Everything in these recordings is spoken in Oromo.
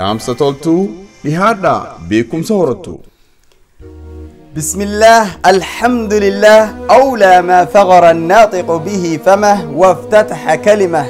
Dhaamsa toltuu dhihaadhaa beekumsa horattu. بسم الله الحمد لله أولى ما فغر الناطق به فمه وافتتح كلمه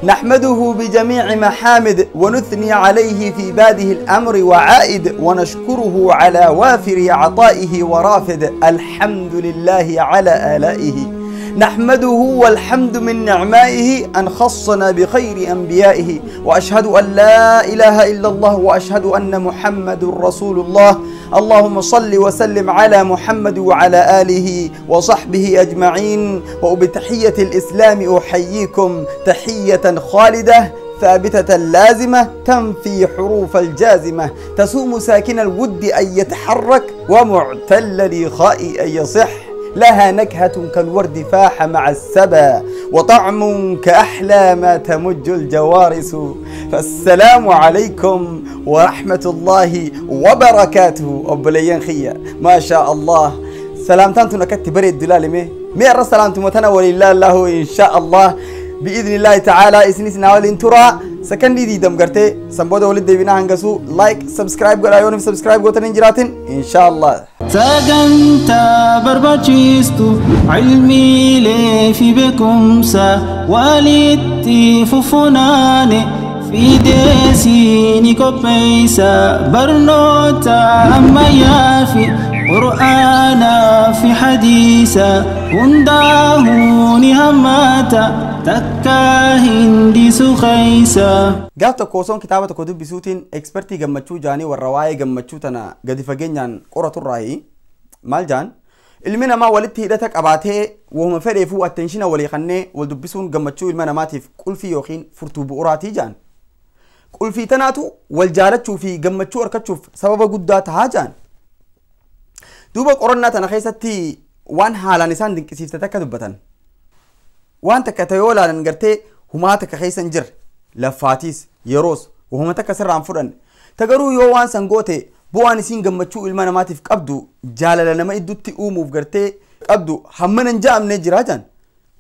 نحمده بجميع محامد ونثني عليه في باده الأمر وعائد ونشكره على وافر عطائه ورافد الحمد لله على آلائه نحمده والحمد من نعمائه أن خصنا بخير أنبيائه وأشهد أن لا إله إلا الله وأشهد أن محمد رسول الله اللهم صل وسلم على محمد وعلى آله وصحبه أجمعين. وبتحية الإسلام أحييكم تحية خالدة ثابتة لازمة تنفي حروف الجازمة تسوم ساكن الود أن يتحرك ومعتل لخاء أن يصح لها نكهة كالورد فاح مع السبا وطعم كأحلى ما تمج الجوارس. فالسلام عليكم ورحمة الله وبركاته. أبليان خيا ما شاء الله سلامتان نكت بريد دلالي مي مي سلامتم متنا ولله الله إن شاء الله بإذن الله تعالى إسنسنا ولين ترى سكن دي دم قرتي سنبودا ولد ديبنا هنقسو لايك سبسكرايب قول عيوني سبسكرايب قوتن انجراتن إن شاء الله. Sagantaa barbaachistu ilmiilee fi beekumsa walitti fufunaane fideesii ni qopheessa barnoota ammayyaa fi qur'aanaa fi hadiisa hundaa'uu ni hammata takka hindi suqeessa. Gaaf tokko osoon kitaaba tokko dubbisuutiin ekspertii gammachuu jaanii warra waa'ee gammachuu tana gadi fageenyaan qoraturraayi maal jaan ilmi namaa walitti hidhata qabaatee wahuma fedheefuu attenshina walii kannee wal dubbisuun gammachuu ilma namaatiif qulfii yookiin furtuu bu'uuraatii jaan. Qulfii tanaatu wal jaalachuu fi gammachuu argachuuf sababa guddaa tahaa jaan. Duuba qorannaa tana keessatti waan haalaan isaan dinqisiifte akka dubbatan. Waan takka ta'e yoo ilaalan gartee humaa takka keessa hin jirre laffaatiis yeroos wahuma takka sirraan fudhan. Ta garuu yoo waan san goote bu'aan isiin gammachuu ilma namaatiif qabdu jaalala nama idduutti uumuuf gartee qabdu hammana hin ja'amne jira jaan.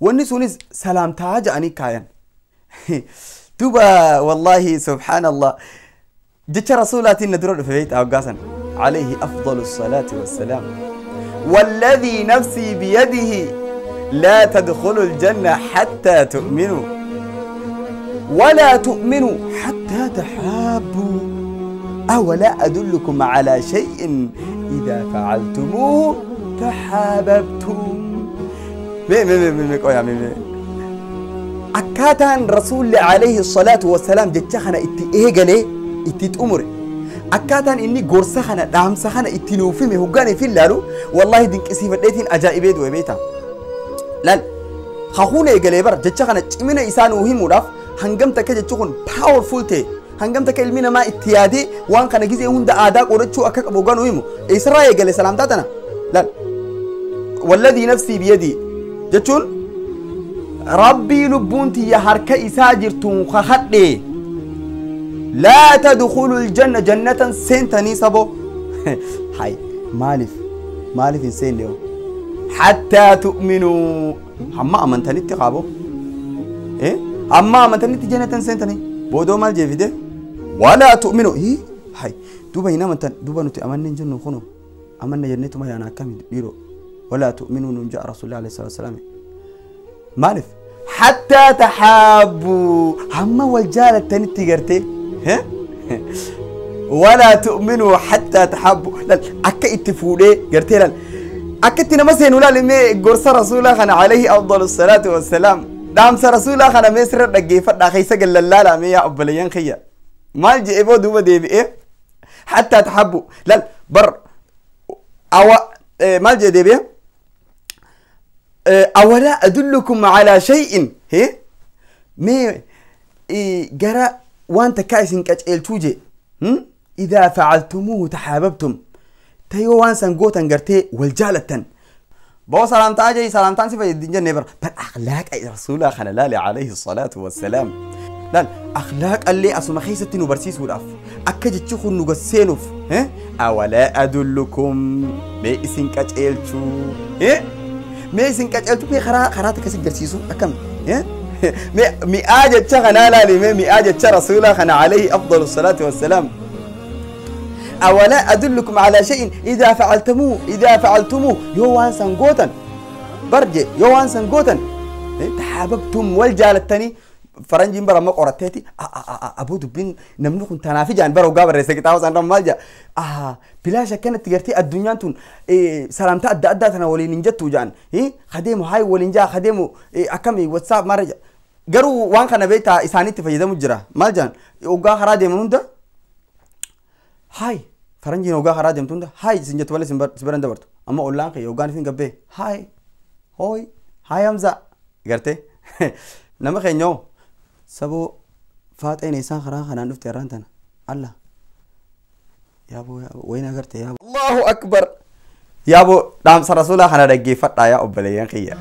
Wanni sunis salaamtaa ja'anii kaayan. Duuba wallaahi subhaanallah jecha rasuulaatiin na dura dhufe beektaa hoggaa san alayhi afdalu salaati wassalaam. والذي نفسي بيده لا تدخلوا الجنة حتى تؤمنوا ولا تؤمنوا حتى تحابوا أولا أدلكم على شيء إذا فعلتموه تحاببتم. مي مي مي مي مي مي أكاتان رسول عليه الصلاة والسلام جتشخنا إتي إيجالي إتي تأمري أكاتان إني قرصخنا دامسخنا إتي نوفيمي هقاني في اللالو والله دينك إسيفتين أجائبي دوي بيتا laal hahuun eegalee bara jecha kana cimina isaa nuu himuudhaaf hangam takka jechi kun powerful ta'e hangam takka ilmi namaa itti yaadee waan kana gizee hunda aadaa qorachuu akka qabu ganuu himu eessarraa eegale salaamtaa tana laal walladii nafsii biyadii jechuun rabbii lubbuun tiyya harka isaa jirtuun kakadhe laa tadkhulu aljanna jannatan seentanii sabo hay maaliif maaliif hin seenne yoo حتى تؤمنوا هم أمنتني تقابو إيه هم أمنتني تجنة سنتني بودو مال جيفيده ولا تؤمنوا إيه هاي دوبا هنا منتن دوبا نتي أمن جنة خنو أمن جنة ما يعني كم ديرو ولا تؤمنوا نجاء رسول الله عليه الصلاة والسلام مالف حتى تحابوا هم والجالة التاني تجرتي ها ولا تؤمنوا حتى تحابوا لا أكا اتفولي جرتي لا أكدت نمسين ولا لمي قرص رسول الله عليه أفضل الصلاة والسلام دام رسول الله خنا مصر رجيفة داخل سجل لا لا مية أبليان خيا ما الجيبو دوبا دي إيه حتى تحبوا لا بر أو ما الجي دي بيه أولا أدلكم على شيء هي مي جرى وانت كايسن كاتش توجي إذا فعلتموه تحاببتم تيو وان سنغوتن غرتي والجالتن بو سلامتا جاي سلامتان سيفا الدنيا نبر بل اخلاق اي رسول الله خلال عليه الصلاه والسلام لا اخلاق اللي اسما خيستي نبرسيس وداف اكجتشو نغسينوف ها اولا ادلكم بيسن قچلچو ها ميسن قچلچو بي خرا خرا تكسجرسيسو اكم ها Mi'aa jecha kanaa laali mee mi'aa jecha rasuulaa kana alayhi afdalu salaatu wassalaam. Awalaa adullukum alaa shay'in idaa facaltamuu idaa facaltumuu yoo waan san gootan barje yoo waan san gootan tahaababtum wal jaalattanii faranjiin bara amma qoratteeti aboo dubbiin namni kun tanaaf ijaan bara hoggaa barreesse kitaaba isaan maal jedha bilaash akkanatti gartee addunyaan tun salaamtaa adda addaa tana waliin hin jettu jaan kadeemu haay waliin jaa kadeemu akkami WhatsApp maara jaa garuu waan kana beektaa isaanitti fayyadamu jira maal jaan hoggaa karaa deeman hunda haay faranjiin hoggaa karaa deemtu hunda haay isin jettu malee si biran dabartu amma ollaan kee hoggaan isin gabbee haay hooy haay Hamza gartee nama keenyoo saboo faaxeen isaan karaa kanaan dhufte har'aan tana alla yaaboo wayna agarte yaaboo Allahu akbar yaaboo dhaamsa rasuulaa kana dhaggeeffadhaa yaa obboleeyyan kiyya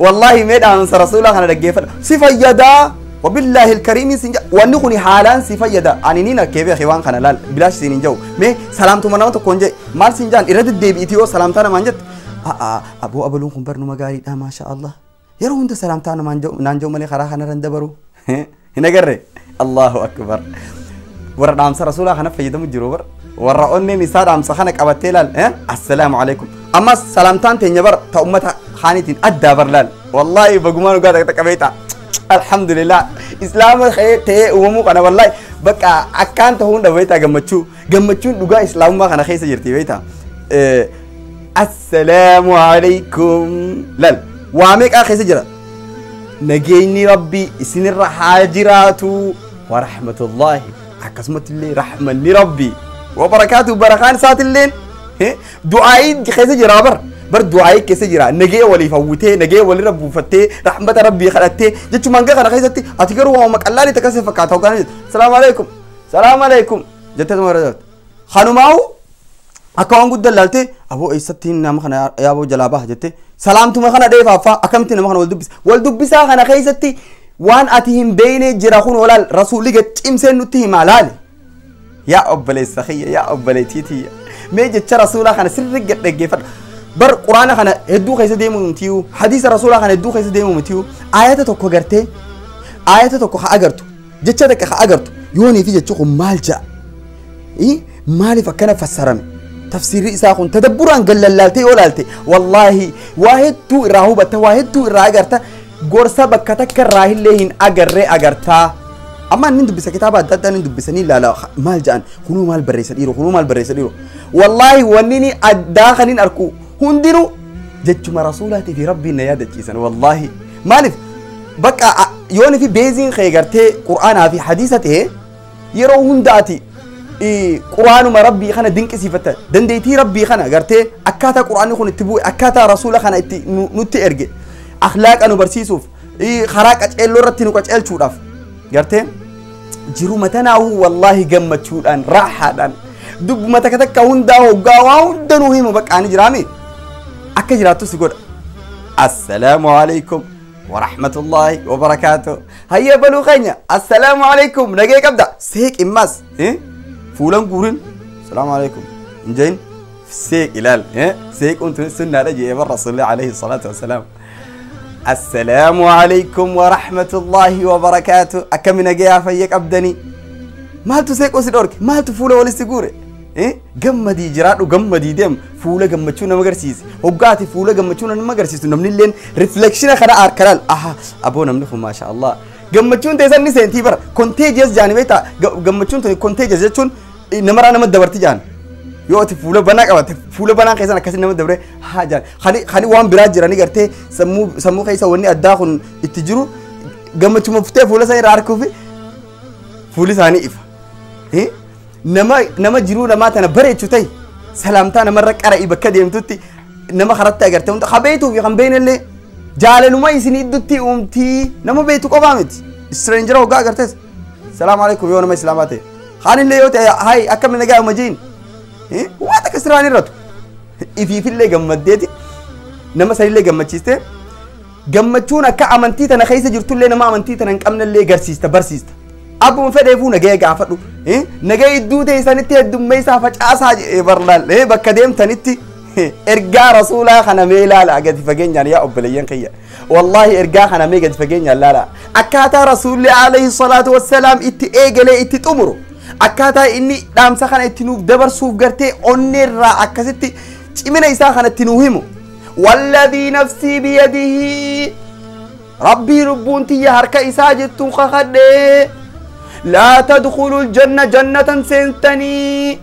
wallaahi mee dhaamsa rasuulaa kana dhaggeeffadha si fayyadaa وبالله الكريم سنجا wanni kun haalaan si fayyada ani niin akkee beekee waan kana laal bilaash siin hin jiru mee salaamtuma nama tokkoon jee maal siin jaan irra deddeebi'iti yoo salaamtaa namaan jette aboo abaluun kun barnuma gaariidha maasha Allah yeroo hunda salaamtaa namaan naan jiru malee karaa kanarra hin dabaru hin agarre Allahu akbar warra dhaamsa rasuulaa kana fayyadamu jiru bar warra onneen isaa dhaamsa kana qabattee laal assalaamu alaikum ammas salaamtaan teenya bar ta ummata kaaniitiin addaa bar laal wallaahi bagumaan dhugaa takka qabeeta alhamdulillah islaama ta'ee uumamuu kana wallaahi bakka akkaan ta'uun dha beektaa gammachuu gammachuun dhugaa islaamummaa kana keessa jirti beektaa assalaamu alaikum laal waa meeqaa keessa jira nageenyi rabbii isinirra haa jiraatu warahmatullaahi akkasumatti illee rahmanni rabbii wabarakaatu barakaan isaatilleen du'aayii keessa jira bar du'aayii keessa jira nagee waliif hawwitee nagee walirra buufattee rahmata rabbii kadhattee jechuun hanga kana keessatti ati garuu waama qallaalii takka fakkaata hoggaan jettu salaamu alaikum salaamu alaikum jettee tuma irra jirtu kanumaahu akka waan guddaa laaltee aboo eessatti nama kana yaaboo jalaa baha jettee salaamtuma kana dheefaaffaa akkamitti nama kana wal dubbisa wal dubbisaa kana keessatti waan ati hin beeyne jira kun olaal rasuulli gad cimsee nutti himaa laale yaa obboleessa kiyya yaa obboleettii tiyya mee jecha rasuulaa kana sirri gad dhaggeeffadha bar quraana kana hedduu keessa deemu mitiyu hadiisa rasuulaa kana hedduu keessa deemu mitiyu ayata tokko gartee ayata tokko haa agartu jecha takka haa agartu yoonii fi jechi kun maal ja'a maaliif akkana fassarame tafsiirri isaa kun tadabburaan gallallaaltee yoo laalte wallaahi waa hedduu irraa hubatta waa hedduu irraa agarta gorsa bakka takka irraa illee hin agarree agartaa amma inni dubbisa kitaaba adda addaa inni dubbisanii ilaala maal ja'an kunuu maal barreessa dhiiroo kunuu maal barreessa dhiiroo wallaahi wanni inni addaa kan hin arku hundinuu jechuma rasuulaatii fi rabbiin na yaadachiisan wallaahi maaliif bakka yooni fi beeziin kee gartee qur'aanaa fi hadiisa ta'e yeroo hunda ati quraanuma rabbii kana dinqisiifatta dandeettii rabbii kana gartee akkaataa quraanni kun itti bu'e akkaataa rasuula kana itti nutti erge akhlaaqa nu barsiisuuf karaa qaceelloo irratti nu qaceelchuudhaaf gartee jiruma tanaahu wallaahi gammachuudhaan raaxaadhaan dubbuma takka takka hundaa hoggaa waa hunda nuu himu bakka ani jiraame akka jiraattu si godha assalaamu alaikum warahmatullaahi wabarakaatu hayya baluu keenya assalaamu alaikum nagee qabda seeq immaas fuulan guurin assalaamu alaikum hin jehin seeq ilaal seequun tun sunnaadha jedhee bar rasuulli alayhi salaatu wassalaam السلام عليكم ورحمة الله وبركاته. أكمل نجيا فيك أبدني. ما تسيق وسيدورك ما تفوله ولا سيجوري. إيه؟ جمدي جرات وجمدي دم فوله جمتشونا مجرسيس. وقعتي فوله جمتشونا مجرسيس. نمني لين ريفلكشن خلا أركلال. أها أبونا منه ما شاء الله. جمتشون تيزن سنتي بر كونتيجيس جانبي تا جمتشون توني كونتيجيس جتشون نمرة نمد دبرتي جان. yoo ati fuula banaa qabatte fuula banaa keessan akkasii nama dabre haa jaan khani waan biraa jiranii gartee sammuu keessa wanni addaa kun itti jiru gammachuma fuutee fuula isaa irraa arguuf fuulli isaanii ifa. Nama jiruu namaa tana bareechu ta'e salaamtaa namarra qara'ii bakka deemtutti nama karatti agartee hunda habeetuu fi kan beeynellee jaalaluma isin iddutti uumtii nama beektu qofaa miti. Stranger hoggaa agartees salaamu alaikum yoo nama islaamaa ta'e kaanillee yoo ta'e hayi akkami nagaa uma jiin. Waan akka siraan irratu ifiifillee gammaddeeti nama sanillee gammachiiste gammachuun akka amantii tana keessa jirtullee nama amantii tana hin qabnellee garsiista barsiista abbuma fedheefuu nagaya gaafadhu nagaya idduu teessanitti heddummeessaa facaasaa jedhee barlaal bakka deemtanitti Ergaa rasuulaa kana mee ilaala gadi fageenyaan yaa obboleeyyan kiyya. Wallaahi ergaa kana mee gadi fageenyaan ilaala. Akkaataa rasuulli alayhi salaatu wassalaam itti eegalee itti xumuru. Akkaataa inni dhaamsa kana itti nuuf dabarsuuf gartee onneerraa akkasitti cimina isaa kana itti nuu himu. Walladhii nafsii biyadihi rabbii lubbuun tiyya harka isaa jettuun kakadhee laa tadkhulu aljanna jannatan seentanii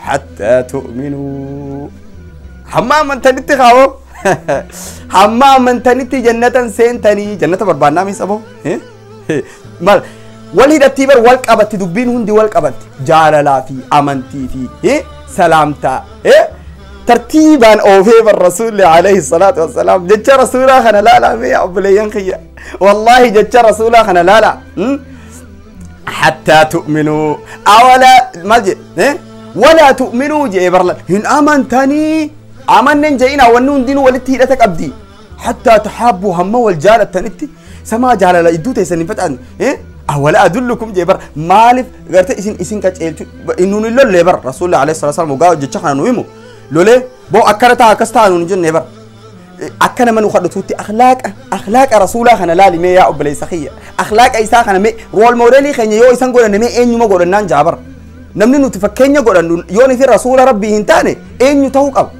hattaa tu'minuu. Hamma amantanitti kaawoo hamma amantanitti jannatan seentanii jannata barbaannaa mis aboo maal wal hidhattii bar wal qabatti dubbiin hundi wal qabatti jaalalaa fi amantii fi salaamtaa tartiibaan oofee bar rasuulli alayhi salaatu wassalaam jecha rasuulaa kana laalaa mee obboleeyyan kiyya wallaahi jecha rasuulaa kana laalaa hattaa tu'minuu awala maal jedhe walaa tu'minuu jedhe barla hin amantanii amannen je'ina wanni hundinuu walitti hidhata qabdi hattaa tahaabbu hamma wal jaalattanitti samaa jaalala idduu teessan hin faxan awala adullukum jee bar maaliif garte isin qaceelchu nuun hin lollee bar rasuulli alayhi salaatu wassalaam ogaa jecha kana nu himu lolee boo akkana ta'a akkas ta'a nuun hin jenne bar akka nama nu kadhatuutti akhlaaqa rasuulaa kana laali mee yaa obboleessa kiyya akhlaaqa isaa kana mee rool moodelii keenya yoo isan godhanne mee eenyuma godhannaan jaa bar namni nuti fakkeenya godhannu yoo nuti rasuula rabbii hin taane eenyu ta'uu qaba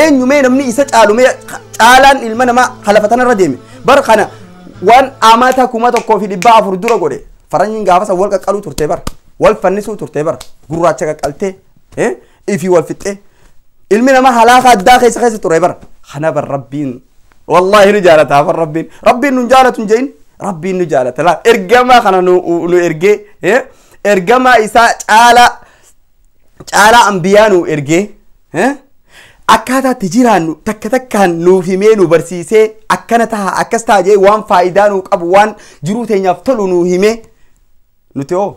eenyu mee namni isa caalu mee caalaan ilma namaa halafatanarra deeme bar kana waan amata 1400 dura godhe faranjiin gaafasa wal qaqqaluu turte bar wal fannisuu turte bar gurraacha qaqqaltee ifii wal fixxee ilmi namaa halaaqa addaa keessa keessa ture bar kana bar rabbiin wallaahi nu jaalata bar rabbiin nu jaalatu hin jehin rabbiin nu jaalata laa ergamaa kana nu ergee ergamaa isaa caalaa ambiyaa nu ergee akkaataa itti jiraannu takka takkaan nuuf himee nu barsiisee akkana taha akkas taha jee waan faayidaa nuu qabu waan jiruu teenyaaf tolu nuu himee nuti hoo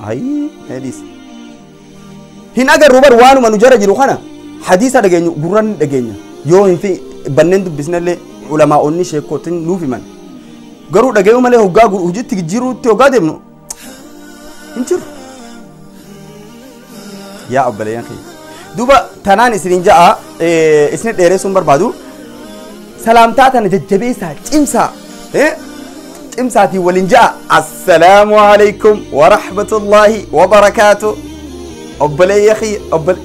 ayii meediis hin agarru bar waanuma nu jara jiru kana hadiisa dhageenyu gurran dhageenya yoo hin fi banneen dubbisnallee ulamaa'onni sheekootiin nuuf himan garuu dhageenyu malee hoggaa hojiitti jijjiiruutti hoggaa deemnu hin jiru yaa obboleeyyan kiyya duuba tanaan isinin ja'a isin dheeressuun barbaadu salaamtaa tana jajjabeessaa cimsaa cimsaatiin waliin ja'a assalaamu alaykum warahmatullaahi wabarakaatu obboleeyya kiyya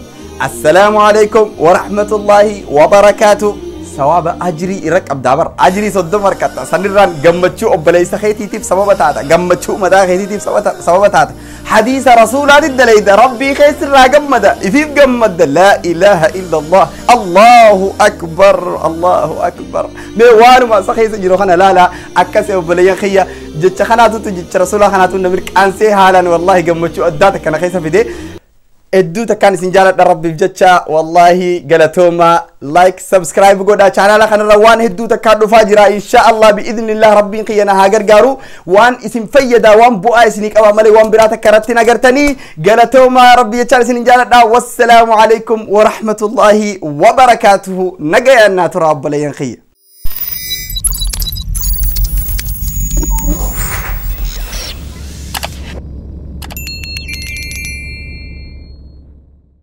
assalaamu alaykum warahmatullaahi wabarakaatu sawaaba ajrii irra qabdaa bar ajrii 30 harkatta sanirraan gammachuu obboleessa keetiitiif sababa taata gammachuu mataa keetiitiif sababa taata hadiisa rasuulaati dalayda rabbii keessirraa gammada ifiif gammadda laa ilaaha illa allah allahu akbar allahu akbar mee waanuma isa keessa jiru kana laalaa akkas obboleeyyan kiyya jecha kanaatutu jecha rasuulaa kanaatu na mirqaansee haalaan wallaahi gammachuu addaa takkana keessa fide hedduu takkaan isin jaaladha rabbiif jecha wallaahi galatooma like subscribe godha chaanaala kanarra waan hedduu takkaan dhufaa jira insha allah biidhnillah rabbiin kiyyana haa gargaaru waan isin fayyada waan bu'aa isinii qaba malee waan biraa takka irratti hin agartanii galatooma rabbi jechaan isin jaaladha wassalaamu alaykum warahmatullaahi wabarakaatuhu nagayaan naa tura obboleeyyan kiyya.